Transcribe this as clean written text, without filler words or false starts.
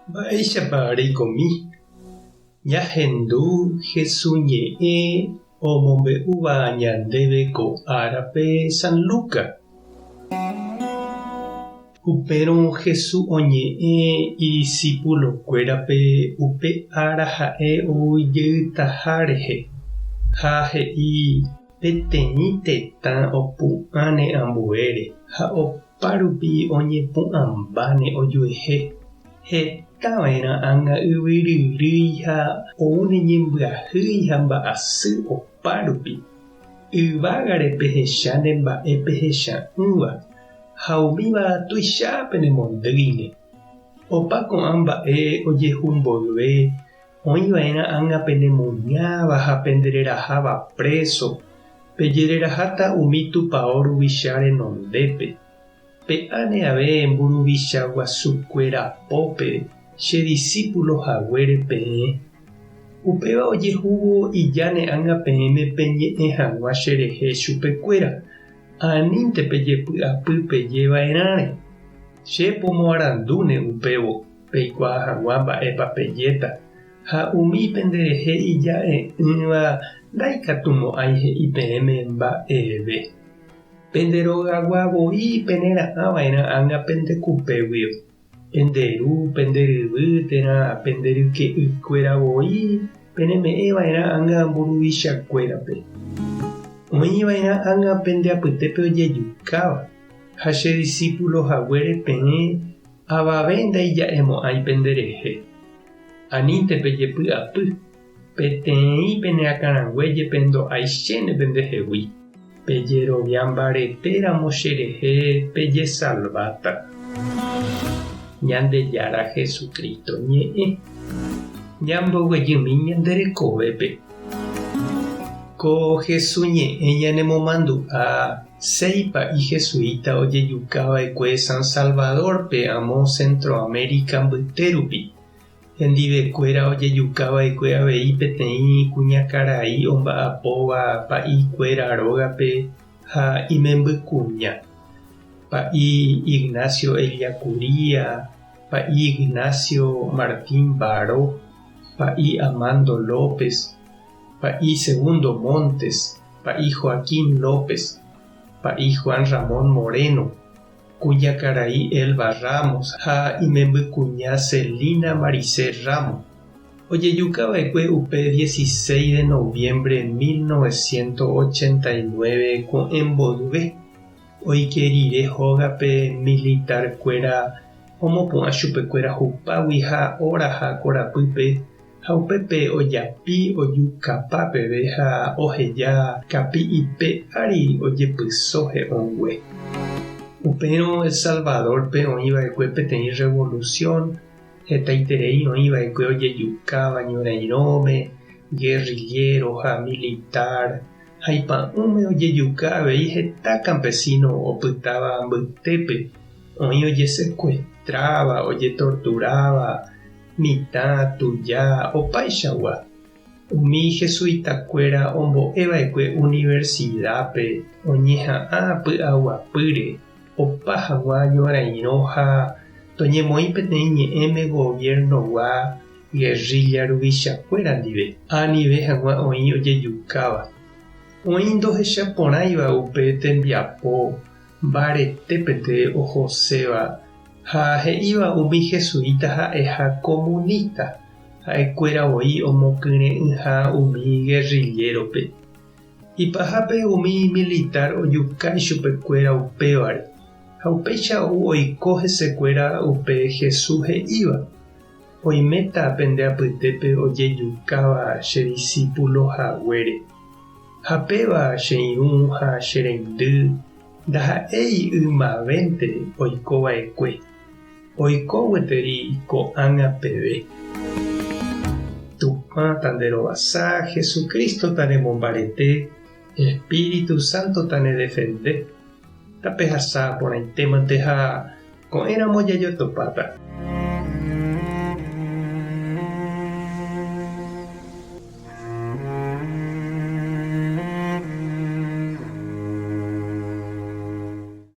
Mba'éichapa reikomi? Ñahendu Hesu ñe'ẽ omombe'úva ñandéve ko árape San Luca. Upérõ Hesu oñe'ẽ idisípulokuérape upe ára ha'e ou jeytaha rehe, ha he'i peteĩ tetã opu'ãne ambuére ha opárupi oñepu'ãmbáne ojuehe. Heta va'erã ág̃a yvy ryrýi ha oúne ñembyahýi ha mba'asy opárupi. Yvágare pehecháne mba'e pehecha'ỹva, ha umíva tuicha penemondýine. Opa ko'ã mba'e ojehu mboyve, oĩ va'erã ág̃a penemuñáva ha pendereraháva préso, pejereraháta umi tupao ruvicha renondépe. Pe'áne ave mburuvicha guasukuéra pópe che disípulo haguére peẽ. Upéva ojehúvo ijáne ág̃a peẽme peñe'ẽ hag̃ua cherehe chupekuéra, anínte pejepy'apy peje va'erãre. Che pomoarandúne upévo, peikuaa hag̃ua mba'épa pejéta, ha umi penderehe ija'e'ỹva ndaikatumo'ãi he'i peẽme mba'eve. Pende rogagua voi penera'ã va'erã ág̃a pende kupéguio. Pende ru, pende ryvy térã pende ryke'ykuéra voi peneme'ẽ va'erã ág̃a mburuvichakuérape. Oĩ va'erã ág̃a pende apytépe ojejukáva, ha che disípulo haguére peẽ avave ndaija'emo'ãi penderehe. Anínte pejepy'apy. Peteĩ pene akãrangue jepe ndo'ái chéne pendehegui. Pejerovia mbarete ramo cherehe pejesalváta. Ñandejára Jesucristo ñe'ẽ. Ñamboguejymi ñande rekovépe. Ko Hesu ñe'ẽ ñanemomandu'a séi pa'i jesuita ojejukava'ekue San Salvador-pe amo Centroamérica mbyte rupi. Hendivekuéra ojejukava'ekue avei peteĩ kuñakarai omba'apóva pa'ikuéra rógape ha imembykuña, pa'i Ignacio Ellacuría, pa'i Ignacio Martín Baró, pa'i Amando López, pa'i Segundo Montes, pa'i Joaquín López, pa'i Juan Ramón Moreno. Kuñakarai Elba Ramos ha imembykuña Celina Maricel Ramos, ojejukava'ekue upe 16 de noviembre 1989 ko'ẽ mboyve, oike rire hógape militar-kuéra omopu'ã chupekuéra hupágui ha oraha korapýpe ha upépe ojapi ojukapa peve ha oheja kapi'ipe ári ojepyso he'õngue. Upérõ El Salvador-pe oĩva'ekue peteĩ revolución, hetaiterei oĩva'ekue ojejukáva ñorairõme, guerrillero ha militar, ha ipa'ũme ojejuka avei heta campesino opytáva mbytépe, oĩ ojesecuestráva, ojetorturáva, Mitã, tuja, opaichagua. Umi jesuitakuéra ombo'eva'ekue universidápe oñeha'ã py'aguapýre opa hag̃ua ñorairõ ha toñemoĩ peteĩ ñe'ẽme gobierno-gua guerrilla ruvichakuéra ndive, anive hag̃ua oĩ ojejukáva. Oĩ ndohechaporãiva upe tembiapo mbaretépente ohoséva ha he'íva umi jesuita ha'eha comunista, ha'ekuéra voi omokyre'ỹha umi guerrillérope. Ipahápe umi militar ojuka ichupekuéra upévare, ha upéicha ou oiko hesekuéra upe Jesús he'íva, Oiméta pende apytépe ojejukáva che disípulo haguére. Ha péva che irũ ha che reindy ndaha'éi ymavénte oiko va'ekue, oiko gueteri ko'ág̃a peve. Tupã tanderovasa, Jesucristo tanemombarete, Espíritu Santo tanedefende. Tapehasa porãitémante ha ko'ẽramo jajotopáta.